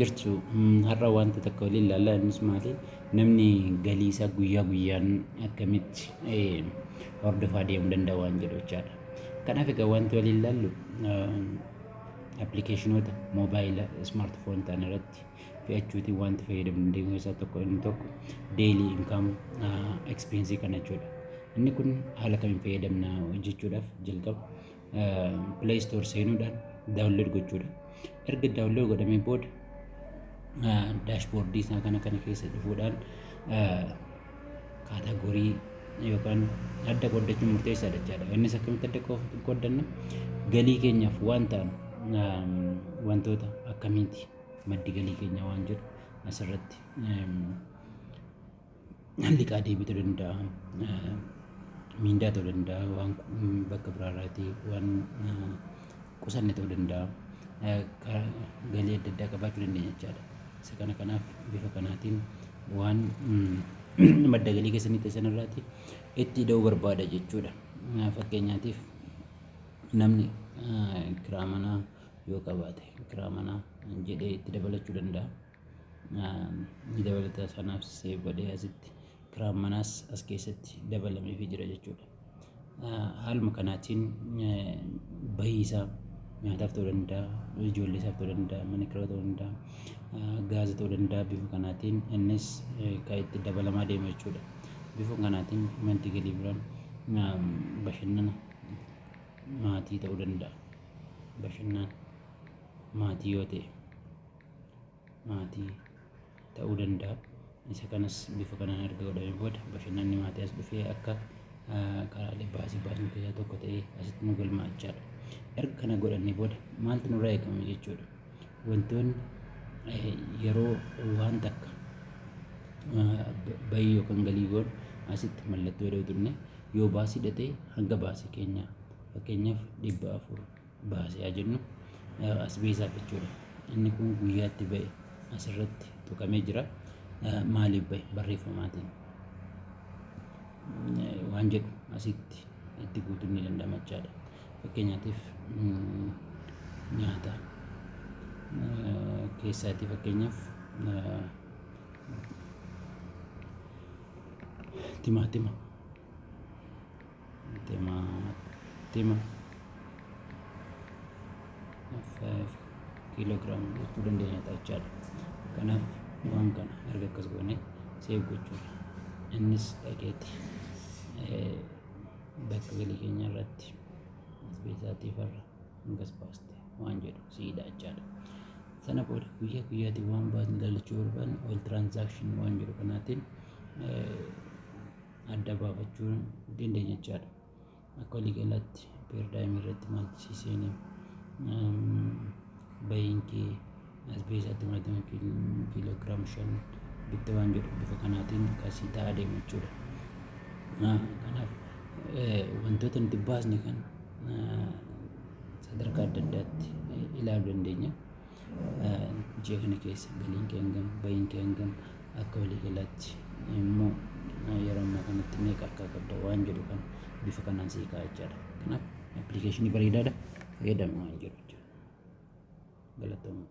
Jirtu har'a wanta takka waliin ilaalla. Innis maali? Namni galii isaa guyyaa guyyaan akkamitti hordofaa deemuu danda'a waan jedhu jechaadha. Kanaaf egaa wanti waliin ilaallu appilikeeshinoota moobaayila ismaartifoon ta'an irratti fe'achuutiin wanti fayyadamuu dandeenyu keessaa tokko inni tokko daily income expense kana jechuudha. Inni kun haala kamiin fayyadamna hojjechuudhaaf jalqaba Play Store seenuudhaan download gochuudha. Erga download godhamee booda daashboordii isaa kana kana keessa dhufuudhaan category yookaan adda qooddachuun murteessaadha jechaadha. Innis akkamitti adda qooddanna? Galii keenyaaf waan ta'an wantoota akkamiiti maddi galii keenyaa waan jedhu asirratti liqaa deebii ta'uu danda'a, miindaa ta'uu danda'a, waan bakka biraarraatii waan qusanne ta'uu danda'a, galii adda addaa qabaachuu dandeenya jechaadha. Isa kana kanaaf bifa kanaatiin waan madda galii keessanii ta'e sanarraati itti ida'uu barbaada jechuudha. Fakkeenyaatiif namni kiraa manaa yoo qabaate kiraa manaa jedhee itti dabalachuu danda'a. Ni dabalata, sanaaf save godhee asitti kiraan manaas as keessatti dabalameefii jira jechuudha. Haaluma kanaatiin bahii isaa nyaataaf ta'uu danda'a, ijoollee isaaf ta'uu danda'a, mana kiraa ta'uu danda'a, gaaza ta'uu danda'a, bifa kanaatiin innis kan itti dabalamaa deema jechuudha. Bifa kanaatiin maddi galii biraan bashannana maatii ta'uu danda'a. Bashannana maatii yoo ta'e maatii ta'uu danda'a. Isa kanas bifa kanaan erga godhamee booda bashannanni maatii as dhufee akka karaalee baasii baasnu keessaa tokko ta'ee asitti nu galmaa jechaadha. Erga kana godhannee booda maaltu nurraa eegama jechuudha. Wantoonni yeroo waan takka bahii yookaan galii goonu asitti mallattoo yeroo turne yoo baasii ta'e hanga baasii keenyaa, fakkeenyaaf 400 baasee haa jennu, asbeezaaf jechuudha. Inni kun guyyaatti ba'e asirratti tuqamee jira. Maaliif ba'e barreeffamaatiin waan jedhu asitti itti guutuun ni danda'ama jechaadha. Fakkeenyaatiif nyaata keessaatii fakkeenyaaf timaatima 5 kiiloogiraam jechuu dandeenya jechaadha. Kanaaf waan kana erga akkas goone save gochuudha. Innis dhaqeeti bakka galii keenya irratti asbeezaatiif har'a hangas baaste waan jedhu siidha jechaadha. Sana booda guyyaa guyyaatiin waan baasne ilaalachuu barbaanne all transaction waan jedhu kanaatiin adda baafachuu dandeenya jechaadha. Akka waliigalaatti per diem irratti maaltu sii seene, bahiin kee asbeezaa timaatima kiiloogiraam 5 bitte waan jedhu bifa kanaatiin kasii ta'aa deema jechuudha. Kanaaf wantoota nuti baasne kan sadarkaa adda addaatti ilaaluu dandeenya. Ji'a kana keessa galiin kee hangam, bahiin kee hangam, akka waliigalaatti immoo yeroo ammaa kanatti meeqa harkaa qabda waan jedhu kan bifa kanaan sii ka'a jechaadha. Kanaaf appilikeeshinii bareedaadha, fayyadama waan jedhu jechuudha. Galatooma.